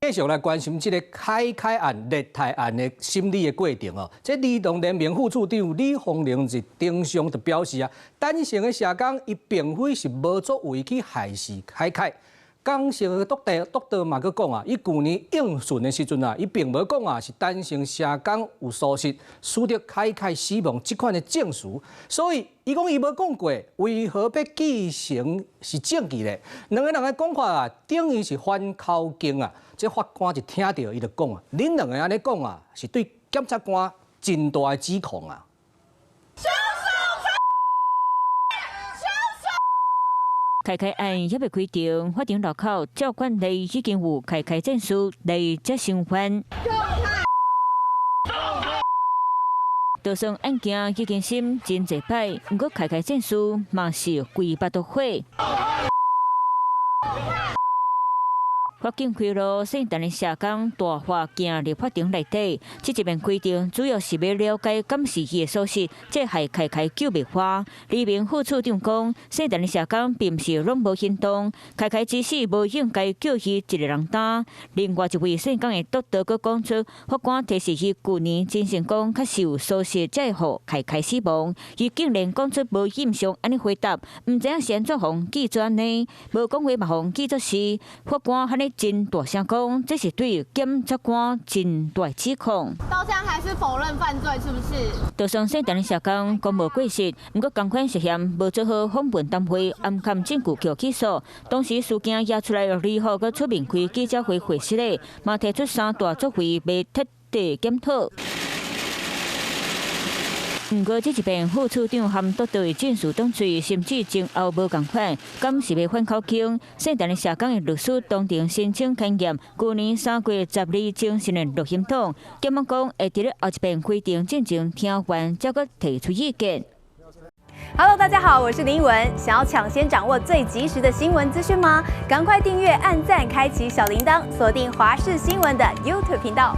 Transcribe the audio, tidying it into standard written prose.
繼續來關心這個凱凱案、列泰案的審理的過程哦。這兒童聯盟副處長李鳳玲佇庭上就表示啊，單成的社工伊並非是無作為去害死凱凱。江姓的督導督導嘛，閣講啊，伊舊年應訊的時陣啊，伊並無講啊是單成社工有疏失，使得凱凱死亡這款的證詞，所以伊講伊無講過，為何欲記成是證據咧？兩个人的講法啊，等於是反口供啊！這法官一聽著，伊就講啊，恁兩个按呢講啊，是對檢察官真大的指控啊！兇手！兇手！凱凱案猶未開庭，法庭路口照慣例已經有凱凱戰士來接聲援。就算案件已經審真濟擺，毋過凱凱戰士嘛是規腹肚火。法警開路，聖誕的社工大話行入法庭內底，這一遍開庭主要是欲了解敢是伊的疏失，才害凱凱救袂活。李明副處長講，聖誕的社工並毋是攏無行動，凱凱之死無應該叫伊一個人擔。另外一位姓江的督導閣講出，法官提示伊舊年真成功確實有疏失，才會予凱凱死亡。伊竟然講出無印象按呢回答，毋知影是按怎予記做按呢，無講話嘛予記做是。法官按呢真大聲講，這是對檢察官真大指控。到現在還是否認犯罪，是不是？就算姓陳的社工講無過失，毋過仝款涉嫌無做好訪問談話，暗崁證據予起訴。當時事件也出來二號閣出面開記者會會釋咧，嘛提出三大作為欲徹底檢討。毋過這一遍副處長和督導的證詞擋喙，甚至前後無仝款，敢是欲反口供？姓陳的社工的律師當庭申請勘驗，舊年3月12偵訊的錄音檔，檢方講會佇咧後一遍開庭進前聽完，才閣提出意見。 Hello，大家好，我是林文。想要搶先掌握最及時的新聞資訊嗎？趕快訂閱、按讚、開啟小鈴鐺，鎖定華視新聞的 YouTube 頻道。